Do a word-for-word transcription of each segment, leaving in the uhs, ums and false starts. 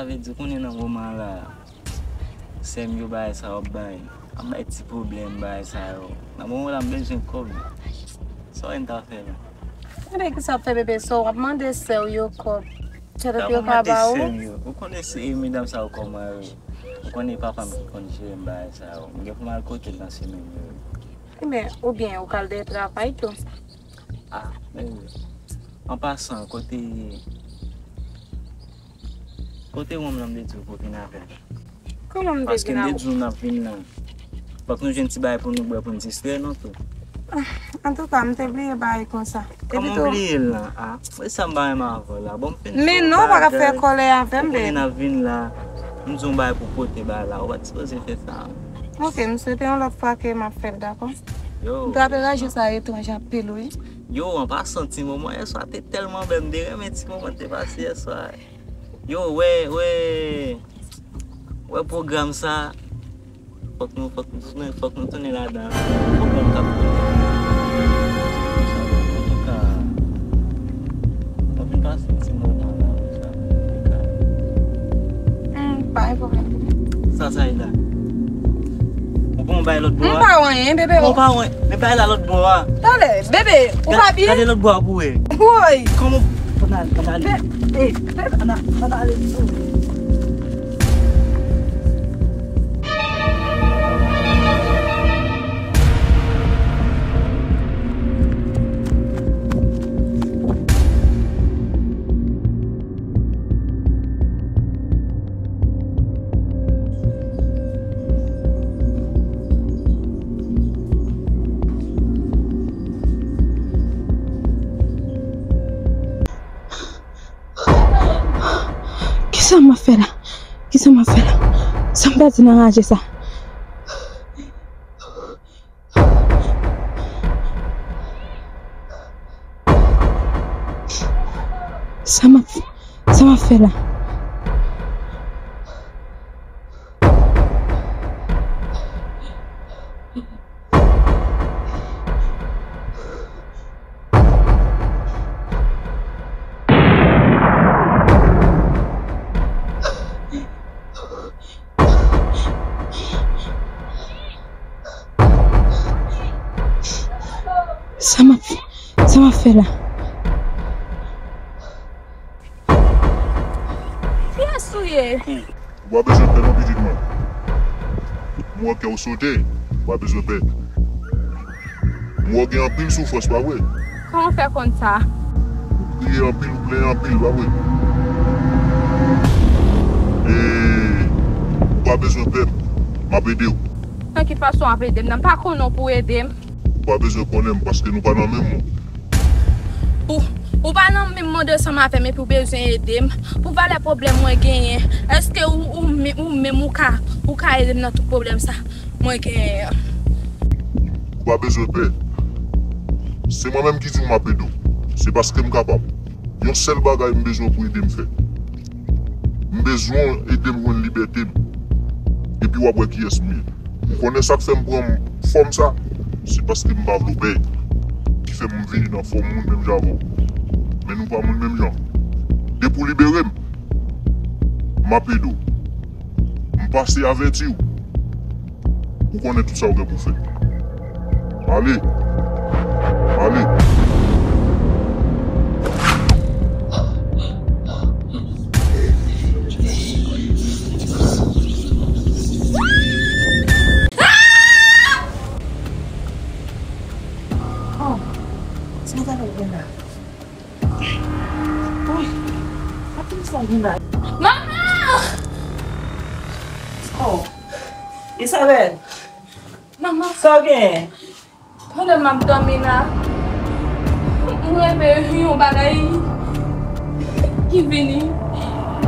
Sa vle di, konnen nan moman la, sè m yo bagay sa yo ap bay. Ap bay ti pwoblèm, bagay sa yo. Nan moman la, m bezwen kòb. Sa w wè m ta fè la? Gade ki sa ap fè bebe, sa w ap mande sè w yo kòb. Tèt yo ka ba ou. Ou konnen se medam sa yo kòman yo ye. Ou konnen papa m ki konn jere m bagay sa yo. M gen pou m al kote l nan semèn yo. Ebyen, oubyen ou ka al dèyè travay tou. Ah, men, an pasan, kote, kote wonm nan m te di w pou vin avè m? Kòman m te vin avè w? Paske m te di w n ap vin nan. Fòk nou jwenn ti bagay pou nou bwè, pou n distrè nou tou. Ah, antouka, m te bliye bagay konsa. Kòman w bliye l lan? Ah, e sa m pa renmen avè w la. Bon, m fin di w yon bagay. Men non, w pa ka fè kòlè avè m, babe. Ou konnen n ap vin la. M di w yon bagay pou pote bagay la. Ou pa t sipoze fè sa. Ok, m swete yon lòt fwa ke m ap fè l, dakò? Yo. M trape raje sa etranj anpil, wi. Yo, an pasan, ti moman yèswa te tèlman bèl, m te renmen ti moman te pase yèswa. Yo, wè, wè, wè pwogram sa. Fòk nou, fòk nou tounen, fòk nou tounen ladan. Fòk nou kap tounen. Antouka, mwen vin pase ti moman la, sa. Hmm, pa gen pwoblèm. Sa, sa e la. Ou bon, bay lòt bò a. M pa wè anyen, bebe. Ou pa wè, men bay la lòt bò a. Talè, bebe, ou pa byen? Gade lòt bò a pou wè. Woy. Kòman? Ann ale, ann ale. Be-, eh, bebe. Ann a-, ann ale. Kisa m ap fè la? Kisa m ap fè la? Sa m pèdi nan raje sa? Sa m ap, sa m ap fè la? Sa m ap, sa m ap fè la? Kiyès ou ye? Ou pa bezwen pè non, pitit mwen. M wè kè w sote, ou pa bezwen pè. M wè w gen anpil soufrans, pa vre? Kòman w fè konn sa? Ou kriye anpil, ou plenyen anpil, pa vre? E ou pa bezwen pè, m ap ede w. Nan ki fason w ap ede m nan? M pa konnen w pou w ede m. Ou pa bezwen konnen m, paske nou pa nan menm mond. Ou, ou pa nan menm mond ansanm avè m epi w bezwen ede m pou valè pwoblèm mwen genyen. Èske ou, ou, men- ou menm ou ka, ou ka ede m nan tout pwoblèm sa mwen genyen an? Ou pa bezwen pè. Se mwen menm ki di w m ap ede w. Se paske m kapab. Yon sèl bagay m bezwen pou ede m fè. M bezwen w ede m jwenn libète m. Epi w ap wè kiyès m ye. Ou konnen sa k fè m pran fòm sa? Se paske m pa vle w pè. Ki fè m vini nan fòm moun menm jan avè w. Men nou pa moun menm jan. Depi w libere m, m ap ede w. M pase avèti w. Ou konnen tout sa w gen pou fè. Ale. Ale. Oh, sa ta lòt gen la. Woy, atann sa gen la. Manman! Oh, Isabelle! Manman! Sa w gen? Pandan m ap dòmi la, m reve yon bagay ki vini,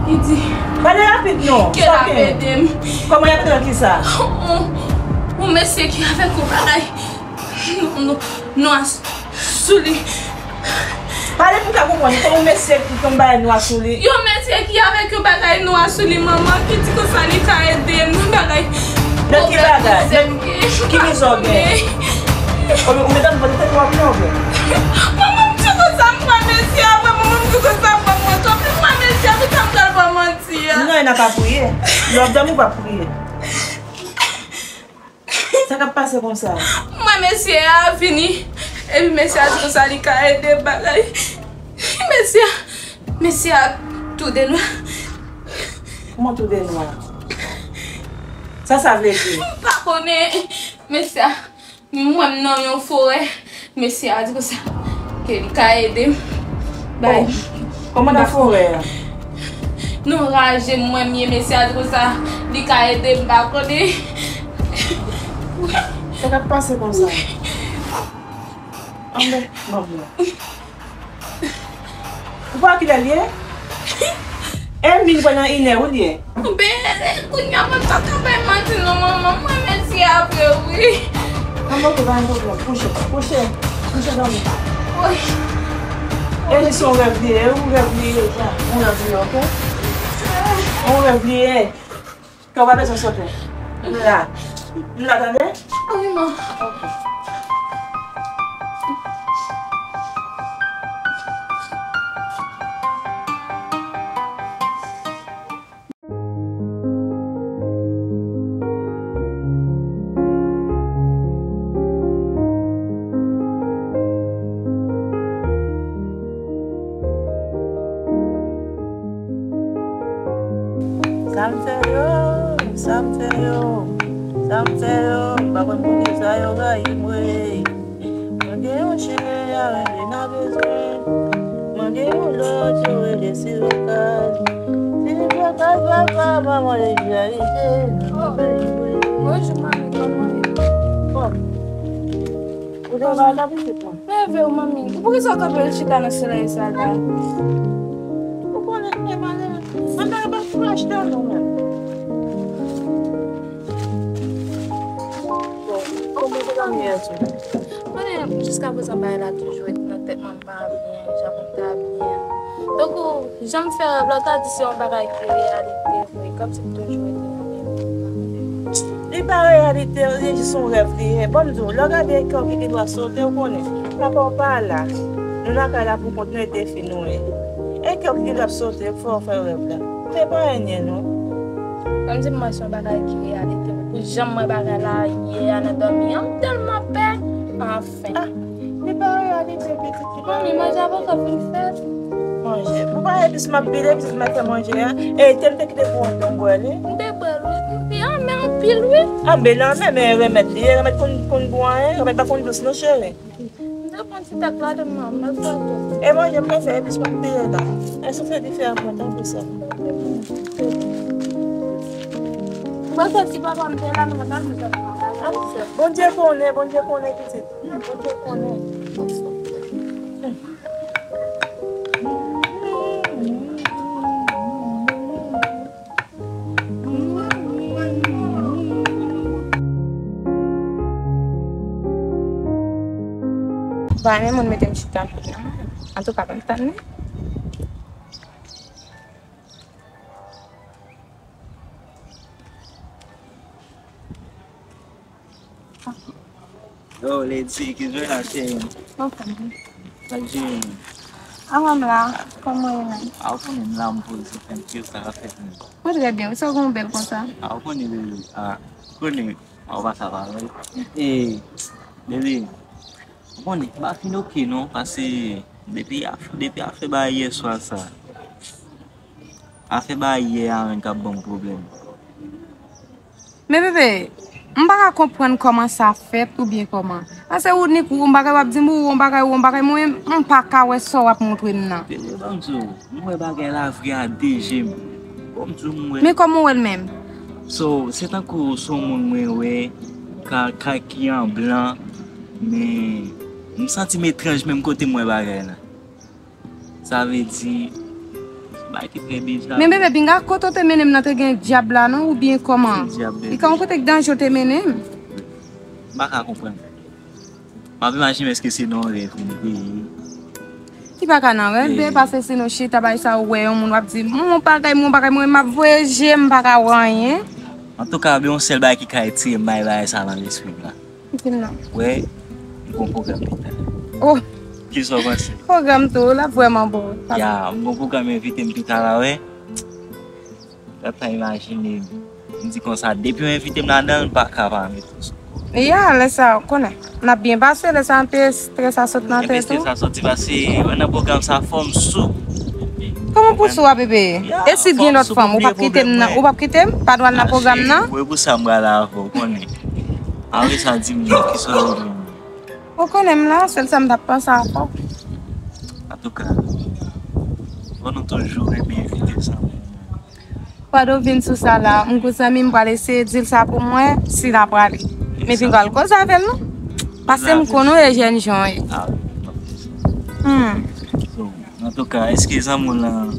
ki di, pale rapid non, ke l ap ede m. Kòman y ap ede w nan ki sa? Yon, yon mesye ki avèk yon bagay. Non, non. Nwa sou li. Pale pou m ka konprann, kòman yon mesye ki konn bagay nwa sou li? Yon mesye ki avèk yon bagay nwa sou li, manman, ki di konsa li ka ede m nan bagay. Nan ki bagay? Ki mizè w gen? Ou, ou met ann vòlè tèt ou ap nan vre? Manman, m di konsa m pran mesye a, manman, m di konsa m pran mwen, konpli m pran mesye a, konsa m pral pran manti. Non, e n ap ap priye. Lè w ap dòmi, ou p ap priye. Sa k ap pase konsa? Mwen, mesye a vini. Epi mesye a di konsa li ka ede bagay. Mesye a, mesye a tou de nwa. Kòman tou de nwa? Sa sa vle di? M pa konnen. Mesye a, mwen m nan yon forè. Mesye a di konsa ke li ka ede m. Bay. Oh, kòman nan forè a? Non, raje mwen m ye, mesye a di konsa li ka ede m, pa konnen. Sa k ap pase konsa? Anben, bon, bon. Ou pa kilè l ye? E min pral nan inè wi l ye. Ben, kounye a mwen pa ka bay manti non, manman. Mwen mesye a vre wi. Manman, ok, pa gen pwoblèm. Kouche, kouche, kouche dòmi. Woy. E li se yon rèv li ye, yon rèv li ye, yon rèv li ye, ok? Yon rèv li ye. Kè w pa bezwen sote. M la. M la, tande? Wi, man. Ok. Sa m fè yo, sa m fè yo, sa m fè yo, m pa konn pou kisa yo rayi m, wi. Mwen gen yon cheri avèk li n a bezwen. Mwen gen yon lòt yo rele Sirokaz. Sirokaz papa, manman de Charite. Oh, bonjou, manmi, kòman w ye? Bon. Ou te va la pitit mwen? Leve w, manmi. Poukisa w kanpe chita nan solèy sa la? Ou konnen se malè. Mwen pa ka pa fout achte nou menm. Bon, kòman se la yè sou? Konnen, jiska prezan bagay la toujou ret nan tèt mwen, m pa byen, jan m ta byen. Tankou, jan m fè rèv la, w ta di se yon bagay ki reyalite vre, kòmsi m toujou rete nan menm. Li pa reyalite, li jis yon rèv li ye. Ban m di w, lè w gade kè w ki gen dwa sote, ou konnen. Papa w pa la. Nou nan kay la pou kont nou e defi nou ye. E kè w ki gen dwa ap sote, fò w fè rèv la. Se pa anyen, non. Ban m di w, mwen se yon bagay ki reyalite. Pou jan m wè bagay la ye a nan dòmi an, m tèlman pè. Anfen. Ah, li pa reyalite, pitit, li pa reyalite. Manmi, manje a poko fin fèt. Manje. Ou pa wè epis m ap pile, pitit, m ap fè manje a. E te m te kite pou ou bwè li. M te bwè l, wi. Li anmè anpil, wi. Anmè l anmè, men remèd li ye, remèd konn, konn bon anyen, remèd pa konn dous non, cheri. M te pran ti tèt la de manman, m al fè tou. E manje m te fè, epis m ap pile la. E soufle dife a mwen, tanpri sè m. Mwen santi papa m te la, mwen pa bezwen papa. Bondye konnen, Bondye konnen, pitit. Bondye konnen. Pa renmen moun mete m chita pou li, non. Antouka, ban m tann li. Yo, Lady, ki jwe la, cheri? Anfòm. Sa k jwe? Anfòm la, kòman w ye menm? A, ou konnen m la, m poze, tanpri, sa k ap fèt menm? Mwen trè byen, wi, sa w gen w bèl konsa? A, ou konnen, bebe, a, ou konnen, a, ou pa sa pa wè. E, bebe, ou konnen, m pa fin oke non, paske depi, depi afè bagay yè swa sa, afè bagay yè a menm k ap ban m pwoblèm. Men bebe, m pa ka konprann kòman sa fèt oubyen kòman. Paske ou nik ou yon bagay w ap di m, ou yon bagay, ou yon bagay, mwen menm, m pa ka wè sa w ap montre m nan. Bebe, ban m di w, m wè bagay la vre a de je m. Ban m di w, m wè. Men kòman w wè l menm? So, se tankou se yon moun mwen wè, ka, ka ki an blan, men m santi m etranj menm kote m wè bagay la. Sa vle di, bagay ki trè bizar. Men bebe, pinga kote w te mennen m nan te gen dyab la non, oubyen kòman? Ki dyab, bebe? Li ka yon kote k danje w te mennen m. M pa ka konprann. M ap imajine m èske se nan yon rèv m te ye. Li pa ka nan rèv, bebe, paske si nou chita bay sa ou wè yon moun w ap di, "M yon bagay, m yon bagay, mwen m ap voye je, m pa ka wè anyen." Antouka, bebe, yon sèl bagay ki ka etire m bay bagay sa nan lespri m la. Di m non. Wè, m gon pwogram pita. Oh. Kisa w panse? Pwogram tou, l ap vrèman bon. Ya, m gon pwogram envite m pita la, wè. Lè pa imajine, m di konsa, depi yo envite m ladan l, m pa ka pa mete l sou kò. Ya, lè sa, ou konnen. N ap byen pase, lè sa, anpil estrès a sot nan tèt ou. Estrès a soti pase, wè nan pwogram sa, fò m sou. Kòman pou sou a, bebe? E si gen lòt fanm, ou p ap kite m nan, ou p ap kite m? Pa dwe al nan pwogram nan? Wi, pou sa m pral avè w, ou konnen. Apre sa, di m non, kisa w vle. Ou konnen m la, sèl sa m t ap panse avè w. Antouka, fò nou toujou renmen envite zanmi nou. Pandan w vin sou sa la, m gon zanmi m pral eseye di l sa pou mwen, si l ap prale. Men vin pral koze avè l non. Pase m konn ou e jèn jan w ye. Hmm. Antouka, èske zanmi w lan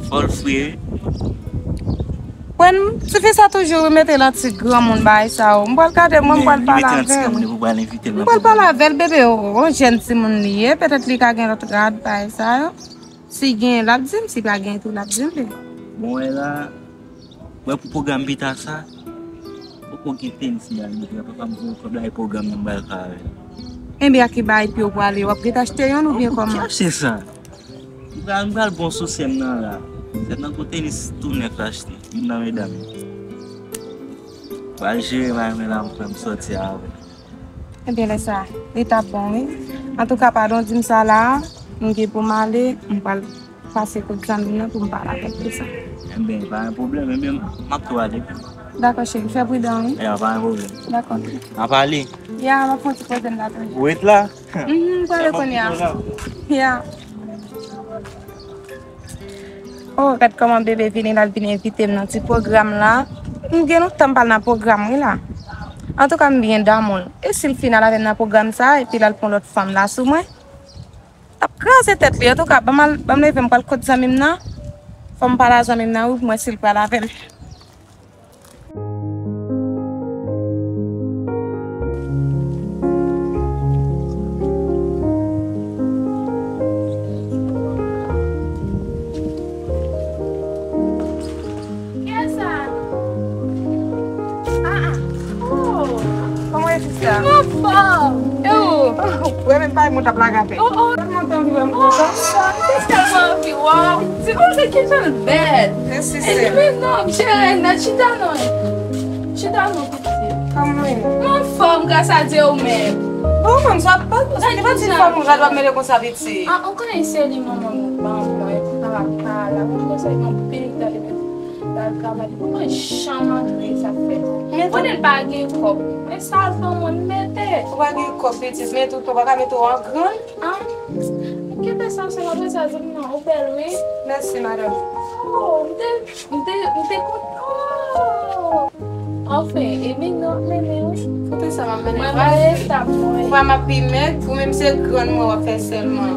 fò l fre? Bon, tifi sa toujou mete l an ti granmoun bagay sa yo. M pral gade mwen, m pral pale avè l. M pral pale avè l, bebe, o, o, jèn timoun li ye. Petèt li ka gen lòt rad bagay sa yo. Si gen, l ap di m, si pa gen tou, l ap di m, bebe. Bon, wè la, wè pou pwogram pita sa, poko gen tenis m pral mete la, papa m voye kòb la e pwogram nan m pral fè avè l. Enben, a ki bagay pye w pwale, w ap gentan achte youn oubyen kòman? Ki achte sa? M pral, m pral bon sou sè m nan la. Sè m nan gon tenis tou nèf l achte, youn nan medam yo. Pral jere may mwen la, m fè m sòti avè l. Ebyen, lè sa, li t ap bon, wi. Antouka, pandan w di m sa la, m gen pou m ale, m pral pase kot zanmi m nan pou m pale avè l de sa. Enben, pa gen pwoblèm, enben, m ap tou ale. Dakò, cheri, fè pridan, wi. Ya, pa gen pwoblèm. Dakò. N ap ale. Ya, m ap fè yon ti poze m la toujou. Ou ret la? Mhm, m prale kounye a. Ya. Oh, gad kòman bebe vini la, l vin envite m nan ti pwogram la. M gen lontan m pa al nan pwogram, wi la. Antouka, m byen damou l. E si l fin al avè m nan pwogram sa, epi l al pran lòt fanm la sou mwen? L ap kraze tèt li. Antouka, ban m al, ban m leve, m pral kot zanmi m nan. Fò m pale a zanmi m nan, wi, pou m wè si l pral avè m. Kiyès sa? Ah, ah. Oh. Kòman e fè sa? Mwen anfòm. E ou? Ou wè menm pa moun t ap lage atè. Oh, oh. Tèlman te anvi wè m konsa. Oh, mwen tèlman anvi wè w. Se konsa ki jan l bèl. Mèsi, sè. E li menm non, m cheri nèt, chita non. Chita non, pitit. Kòman w ye? Mwen anfòm, gras a Dye, ou menm? Bon, mwen, sa pa, se pa ti fanm rad w ap mele konsa, pitit. Ah, ou konnen se li manman m ban mwen, papa pa la. Mwen konsa, yon pil tande. L al travay, li poko janm antre, sa fè. Men konnen l pa gen kòb. Men sa l ban mwen, m mete. Ou pa gen kòb, pitit, men tout, ou pa ka mete w an grann. Ah, kite sa, se pa sa, di m non, ou bèl, wi. Mèsi, madanm. Oh, m te, m te, m te kontan. Oh. Anfen, e men non, men, men, wi. Kote sa, m ap mennen? Mwen, mwen, etap mwen. Ou pa m ap pi mèg, ou menm se grann mwen w ap fè sèlman.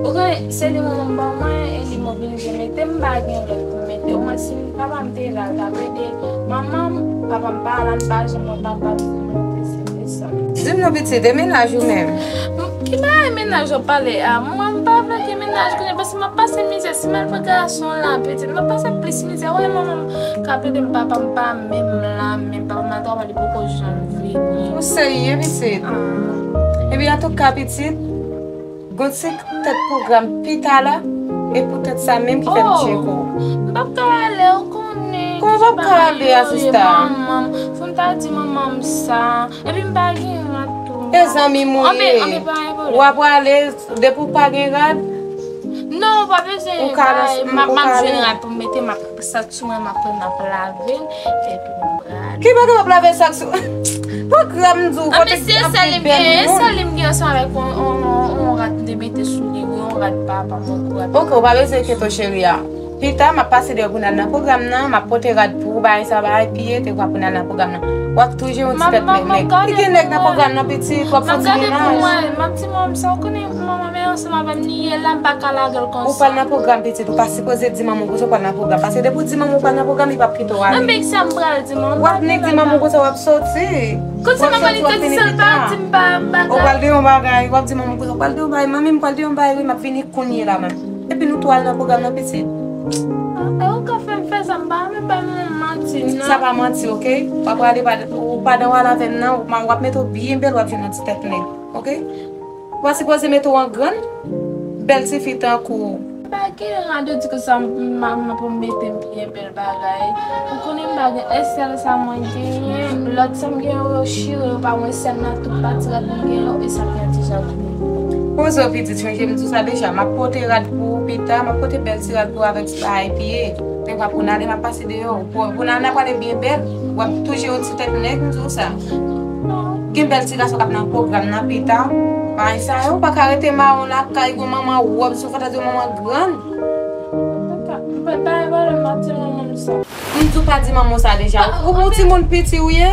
Ou konnen, se li manman m ban mwen, e li m oblije mete, m pa gen lòt pou m mete. Omwen, si papa m te la, l t ap ede manman m, papa m pa la, m pa janm wè papa m, se te sa. Di m non, pitit, e mennaj ou menm? M, ki bagay mennaj w ap pale a? Mwen, m pa vle gen mennaj kounye a, paske m ap pase mizè. Si m al pran gason la, pitit, m ap pase plis mizè. Wè, manman m ka plede m, papa m pa menm la, menm papa m al travay, li poko janm vini. Ou serye, pitit? Ah. Ebyen, antouka, pitit, gon ti tèt pwogram pita la, e poutèt sa menm ki fè m tcheke w. Oh, m p ap ka ale, ou konnen. Kòman w p ap ka ale a, sista? Manman m, fò m ta di manman m sa. Epi m pa gen rad tou. E zanmi m ou ye. Anben, anben, pa gen pwoblèm. W ap prale, depi w pa gen rad. Non, ou pa bezwen rad. M ap, m ap jwenn rad pou m mete, m ap sot sou mwen, m ap pran, m ap lave l, epi m prale. Ki bagay w ap lave sak sou? Pa grav, m di w, kote ap gen bèl moun. Anben, se sèl li m gen, sèl li m gen ansanm avèk yon, yon, yon, yon rad m te mete sou li, wi, yon rad pa, pa m, yon rad. Ok, ou pa bezwen enkyete w, cheri a. Pita, m ap pase deyò pou n al nan pwogram nan, m ap pote rad pou ou, bagay sa, bagay piye, te kwa pou n al nan pwogram nan. W ap toujou yon ti tèt nèg, nèg. Ki gen nèg nan pwogram nan, pitit, w ap fè ti mennaj. M ap di manman m sa, ou konnen manman m ansanm avè m, li ye la, m pa ka lage l konsa. Ou pral nan pwogram, pitit, ou pa sipoze di manman w konsa w pral nan pwogram. Paske depi w di manman w pral nan pwogram, li p ap kite w ale. Anben, sa m pral di manman m. W ap nik di manman w konsa w ap soti. Konsa manman li te di sa l pa di m pa, m pa ka. Ou pral di yon bagay, w ap di manman w konsa, w pral di yon bagay, manmi, m pral di yon bagay, wi, m ap vini kounye la menm. Epi nou tou al nan pwogram nan, pitit. Ah, e ou ka fè m fè sa, m pa renmen bay moun manti, non. Sa pa manti, ok? W ap prale pa, ou pa dan w al avè m nan, w ap mete w byen bèl, w ap jwenn yon ti tèt nèg, ok? W pa sipoze mete w an grann, bèl tifi tankou w. Pa gen rad yo di ke sa m ap mete m byen bèl bagay. Ou konnen m pa gen, sèl sa mwen genyen, lòt sa m genyen yo chire, yo pa mwen sèl nan tout pati rad mwen genyen yo, e sa m gen ti jan tou. Poze w pitit, chonje m di w sa deja, m ap pote rad pou ou pita, m ap pote bèl ti rad pou ou avèk ti bagay piye. Men pa pou n ale, m ap pase deyò. Pou, pou n ale, n ap ale byen bèl. W ap toujou yon ti tèt nèg, m di w sa. Gen bèl ti gason k ap nan pwogram nan pita. Bagay sa yo, ou pa ka rete mawon lakay, gon manman wòb, sou fantezi manman grann. Papa, e pa lè m ap di manman m sa. M di w pa di manman w sa deja. Ou, ou timoun piti ou ye?